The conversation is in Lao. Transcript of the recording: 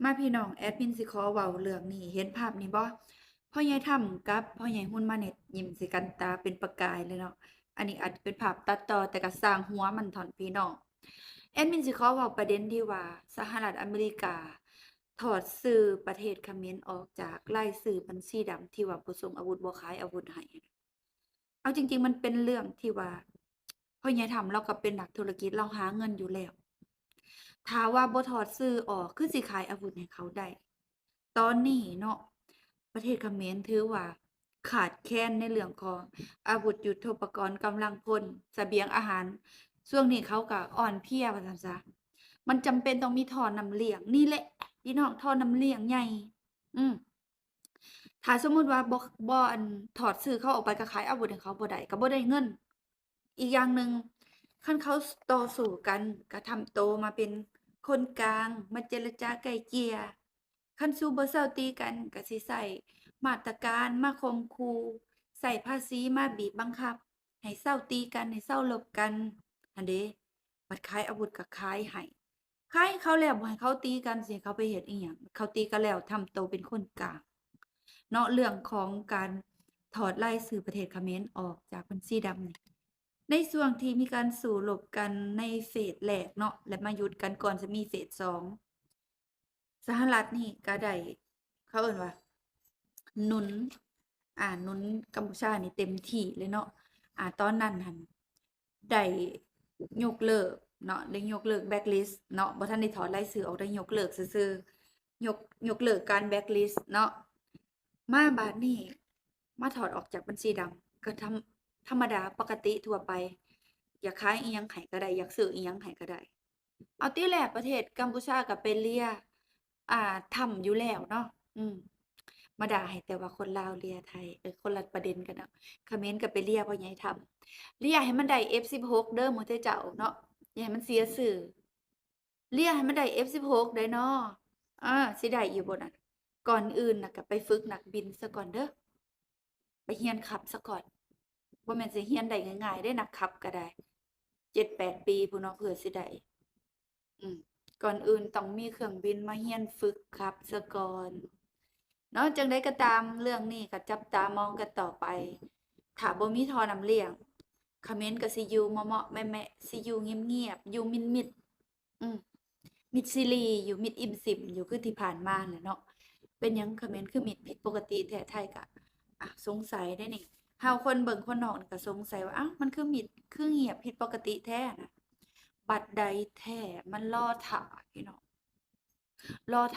ມາພີ່ນ້ອງ ແອດມິນຊິຂໍເວົ້າເລື່ອງນີ້ ເຫັນພາບນີ້ບໍ່? ພໍ່ໃຫຍ່ທຳກັບພໍ່ໃຫຍ່ຮຸນມາເນັດຍິ້ມໃສ່ກັນຕາເປັນປະກາຍເລີຍເນາະ. ອັນນີ້ອາດຈະເປັນພາບຕັດຕໍ່ ແຕ່ກໍຊ່າງຫົວມັນເຖາະພີ່ນ້ອງ. ແອດມິນຊິຂໍເວົ້າປະເດັນທີ່ວ່າ ສະຫະລັດອາເມລິກາຖອດຊື່ປະເທດຂະເໝນອອກຈາກລາຍຊື່ບັນຊີດຳ ທີ່ວ່າບໍ່ສົ່ງອາວຸດ ບໍ່ຂາຍອາວຸດໃຫ້. ເອົາຈິງໆ ມັນເປັນເລື່ອງທີ່ວ່າ ພໍ່ໃຫຍ່ທຳລາວກໍເປັນນັກທຸລະກິດ ລາວຫາເງິນຢູ່ແລ້ວ. ຖ້າວ່າບໍ່ຖອດຊື່ອອກ ຄືຊິຂາຍອາວຸດໃຫ້ເຂົາໄດ້? ຕອນນີ້ເນາະ ປະເທດຂະເໝນຖືວ່າຂາດແຄນໃນເລື່ອງຂອງອາວຸດຍຸດໂທປະກອນ, ກຳລັງພົນ, ສະບຽງອາຫານ. ຊ່ວງນີ້ເຂົາກໍອ່ອນເພຍວ່າຊັ້ນຊະ. ມັນຈຳເປັນຕ້ອງມີທໍ່ນ້ຳລ້ຽງ. ນີ້ແຫຼະ ພີ່ນ້ອງ, ທໍ່ນ້ຳລ້ຽງໃຫຍ່. ອືມ. ຖ້າສົມມຸດວ່າບໍ່ ບໍ່ ອັນ ຖອດຊື່ເຂົາອອກໄປ ກໍຂາຍອາວຸດໃຫ້ເຂົາບໍ່ໄດ້ ກໍບໍ່ໄດ້ເງິນ. ອີກຢ່າງໜຶ່ງ ຄັນເຂົາຕໍ່ສູ້ກັນ ກໍທຳໂຕມາເປັນຄົນກາງ ມາເຈລະຈາໄກ່ເກ່ຍ. ຄັນສູ້ບໍ່ເຊົາຕີກັນ ກໍຊິໃຊ້ມາດຕະການມາຂົ່ມຂູ່, ໃຊ້ພາສີມາບີບບັງຄັບ ໃຫ້ເຊົາຕີກັນ ໃຫ້ເຊົາລົບກັນຫັ້ນເດ້. ບັດຂາຍອາວຸດກໍຂາຍໃຫ້ ຂາຍເຂົາແລ້ວ ບໍ່ໃຫ້ເຂົາຕີກັນ ຊິໃຫ້ເຂົາໄປເຮັດອີ່ຫຍັງ? ເຂົາຕີກັນແລ້ວ ທຳໂຕເປັນຄົນກາງເນາະ. ເລື່ອງຂອງການຖອດລາຍຊື່ປະເທດຂະເໝນອອກຈາກບັນຊີດຳນີ້ ໃນຊ່ວງທີ່ມີການສູ້ລົບກັນໃນເຟສແລກເນາະ ແລະ ມາຢຸດກັນກ່ອນຈະມີເຟສສອງ ສະຫະລັດນີ້ກໍໄດ້ ເຂົາເອີ້ນວ່າໜູນ ອາ ໜູນກຳປູຊານີ້ເຕັມທີ່ເລີຍເນາະ. ອາ ຕອນນັ້ນຫັ້ນ ໄດ້ຍົກເລີກເນາະ ໄດ້ຍົກເລີກແບລັກລິສເນາະ ບໍ່ທັນໄດ້ຖອດລາຍຊື່ອອກ ໄດ້ຍົກເລີກຊື່ໆ ຍົກ ຍົກເລີກການແບລັກລິສເນາະ. ມາບາດນີ້ ມາຖອດອອກຈາກບັນຊີດຳ ກໍທຳ ທຳມະດາປົກກະຕິທົ່ວໄປ ຢາກຂາຍອີ່ຫຍັງໃຫ້ກໍໄດ້ ຢາກຊື້ອີ່ຫຍັງໃຫ້ກໍໄດ້. ເອົາຕິແຫຼະ ປະເທດກຳປູຊາກໍໄປເລຍ ອ່າ ທຳຢູ່ແລ້ວເນາະ. ອືມ ມາດ່າໃຫ້ແຕ່ວ່າຄົນລາວເລຍໄທ ເອີ ຄົນລະປະເດັນກັນເນາະ. ຂະເໝນກໍໄປເລຍພໍ່ໃຫຍ່ທຳ ເລຍໃຫ້ມັນໄດ້ເອັບສິບຫົກເດີໝູ່ເຈົ້າເນາະ ຢ່າໃຫ້ມັນເສຍຊື່. ເລຍໃຫ້ມັນໄດ້ເອັບສິບຫົກໄດ້ເນາະ. ເອີ ຊິໄດ້ຢູ່ບໍ່ນັ້ນ? ກ່ອນອື່ນນະ ກໍໄປຝຶກນັກບິນສາກ່ອນເດີ. ໄປຮຽນຂັບສາກ່ອນ. ບໍ່ແມ່ນຊິຮຽນໄດ້ງ່າຍໆເດ້ ນັກຂັບກໍໄດ້ ເຈັດແປດປີພຸ້ນເນາະ ເພື່ອຊິໄດ້. ອືມ ກ່ອນອື່ນຕ້ອງມີເຄື່ອງບິນມາຮຽນຝຶກຂັບສາກ່ອນເນາະ. ຈັ່ງໃດກໍຕາມ ເລື່ອງນີ້ກໍຈັບຕາມອງກັນຕໍ່ໄປ. ຖ້າບໍ່ມີທໍ່ນ້ຳລ້ຽງ ຂະເໝນກໍຊິຢູ່ເໝາະໆແມະໆ ຊິຢູ່ງຽບໆ ຢູ່ມິດໆ ອືມ ມິດຊີລີຢູ່ ມິດອີ່ມຊີມຢູ່ ຄືທີ່ຜ່ານມາຫັ້ນແຫຼະເນາະ. ເປັນຫຍັງຂະເໝນຄືມິດຜິດປົກກະຕິແທ້? ໄທກະ ອາ ສົງໄສເດ້ນີ້. ເຮົາຄົນເບິ່ງຄົນນອກນີ້ກະສົງໄສວ່າ ອ້າວ ມັນຄືມິດ ຄືງຽບຜິດປົກກະຕິແທ້ນະ. ບັດໃດແທ້ ມັນລໍຖ້າ ພີ່ນ້ອງ ລໍຖ້າ